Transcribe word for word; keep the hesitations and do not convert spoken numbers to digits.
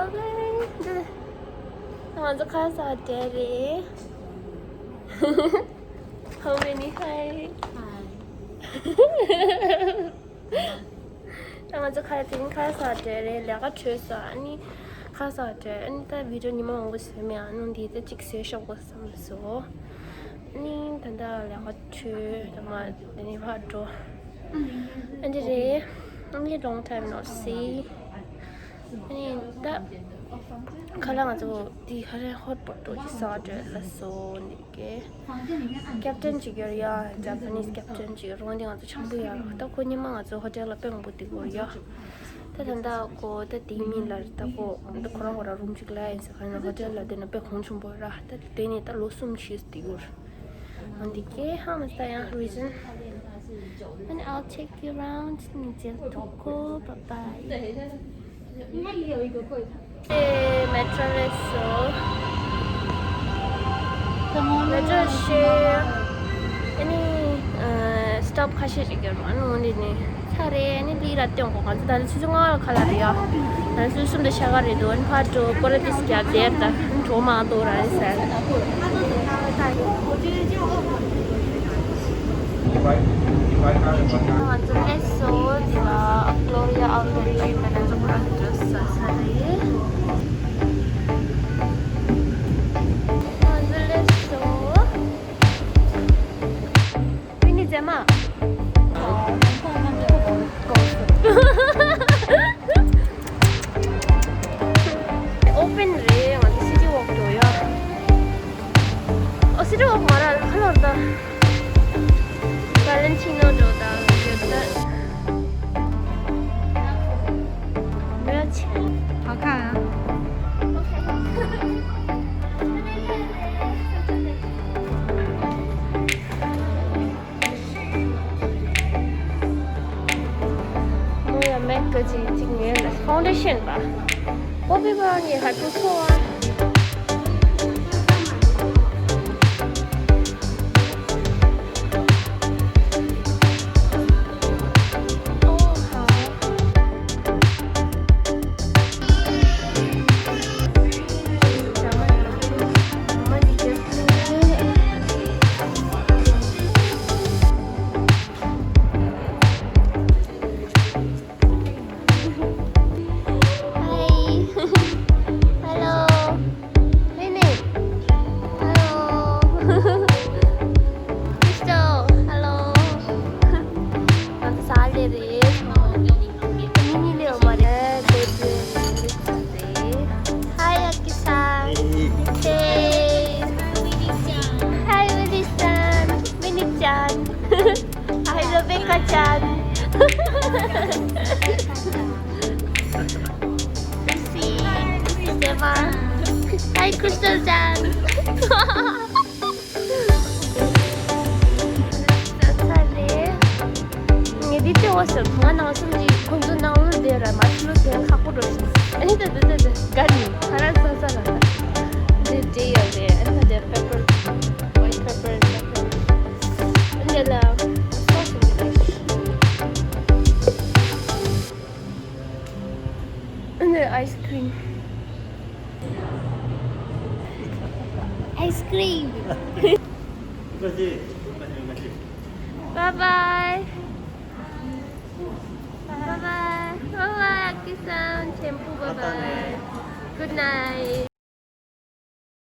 ང་ཚོ་ཁ་ཟས་སྤྲད་རེད། How many? Hi. Hi. ད་ང་ཚོ་ཁ་དེ་རིང་ཁ་ཟས་སྤྲད་རེད། ལས་ཀ་གྲོལ་སོང་། ཨ་ནི་ཁ་ཟས་སྤྲད། ཨ་ནི་ད་བི་ཌིའོ་ཉི་མ་མང་པོ་བཟོས་མེད། ཨ་ནི་འདི་ད་གཅིག་བཟོས་ཤོག་གོ་བསམ་སོང་། ཨ་ནི་ད་ལྟ་ལས་ཀ་གྲོལ། ད་མ་དེ་ནས་ཕར་འགྲོ། ཨ་འདི་རེད། ཨ་ནི་long time no see. ཨ་ནི་ད་ཁ་ལག་ང་ཚོ་དེ་ཧ་རན་ཧོཊ་པོ་ཊེ་ཊོ་ཞིག་ཟ་འགྲོ་ལ་སོ་ནི་ཀེ། ཀེབ་ཊན་ཅིག་ཡོད་ཡ། ཇ་པ་ནིས་ཀེབ་ཊན་ཅིག་རོང་དེ་ང་ཚོ་ཆང་བུ་ཡ་ར། ད་ཁོ་ཉི་མ་ང་ཚོ་ཧོ་ཊེལ་ལ་དཔེ་མང་པོ་བསྡད་ཀྱི་ཡོད་ཡ། ད་ད་ལྟ་ཁོ་ད་དེའི་མིན་ལ་ད་ཁོ་ད་ཁོ་རང་ཁོ་རང་རུམ་ཅིག་ལ་ཡིན་ཟེར་ག་ན་ཧོ་ཊེལ་ལ་བསྡད་ན་དཔེ་གོང་ཆེན་པོ་ར། ད་དེ་ནས་ད་ལོ་གསུམ་ཕྱིན་བསྡད་ཀྱི་ཡོད། འདི་ཀེ་ཧ་མ་ས་ཡང་རི་ཛན། And I'll take you around. ནི་ཇེལ་ཐོ་ཀོ། Bye bye. ཨེ་མེ་ཊོ་རེད་སོ། མེ་ཊོ་ཤེ། ཨ་ནི་སི་ཊོབ་ཁ་ཤས་ཤིག་ཡོད་རེད། ཨ་ནི་འོ་འདི་ནི་ཚར་རེད། ཨ་ནི་ལི་ར་སྟོན་གོ། ང་ཚོ་ད་ནི་ཆུ་ཚོད་ལྔ་ལ་ཁ་ལ་རེད་ཡ། ད་ནི་ཆུ་ཚོད་གསུམ་དང་ཕྱེད་ཀ་རེད་འདུག་ཨ་ནི་ཕར་འགྲོ་པོ་ར་ཏིས་རྒྱབ་དེར་ད་ཨ་ནི་འགྲོ་མ་འདུག་ར་རེད་ཟེར། ང་ཚོ་སླེབས་སོང་། འདི་ལ་ཨ་ཀློ་རི་ཡ་ཨའུ་ལེ་ཊི་ཡིན་པ། ང་ཚོ་ཁོ་རང་གི་ཌེ་རེས་ཟ་ས་རེད། ང་ཚོ་སླེབས་སོང་། ཝི་ནི་མཛེས་མ། ཨོ་པན་རེད། ང་ཚོ་སི་ཊི་ཝོག་འགྲོ་ཡ། ཨོ་སི་ཊི་ཝོག་མ་ར་ལ་ཁ་ལོར་ད། ཝ་ལེན་ཊི་ནོ་འགྲོ་ད་ཡོད་ད། 没有钱。好看啊。我要买个这这面的 foundation 吧。我比不上你还不错啊。哦，好。 Hi. Hello. Hey, Nick. Hello. Crystal. Hello. ང་ཚོ་ས་ལེ་རེད། མི་གཉིས་ལས་འོ་མ་རེད། Hi, Aki-san. Hey. Hi, Willy-san. Winnie-chan. Hi, Rebecca-chan. Lucy. Stefan. Hi, Crystal-chan. ངས་འདི་སྟེར་བ་ཟེར། ང་ནང་སེམས་ཀྱི་ཁོང་ཚོ་ནང་ལོགས་བསྡད་ར་མ་ཤི་ལོ་དེ་ཁག་པོ་འགྲོ་བཞིན། ཨ་ནི་ད་ད་ད་ད་ག་ནི་ཁ་ར་ས་ས་ལ་ད་འདི་འདྲེ་ཡོད་རེད། ཨ་ནི་ད་དེ་པེ་པར། ཝའིཊ་པེ་པར། ཨ་ནི་ལ་སོ་སོ་འདི་རེད། ཨ་ནི་ཨའི་སི་ཀྲིམ། Ice cream. Bye bye. Bye bye. Bye bye, Aki-san. Tempu, bye bye. Good night.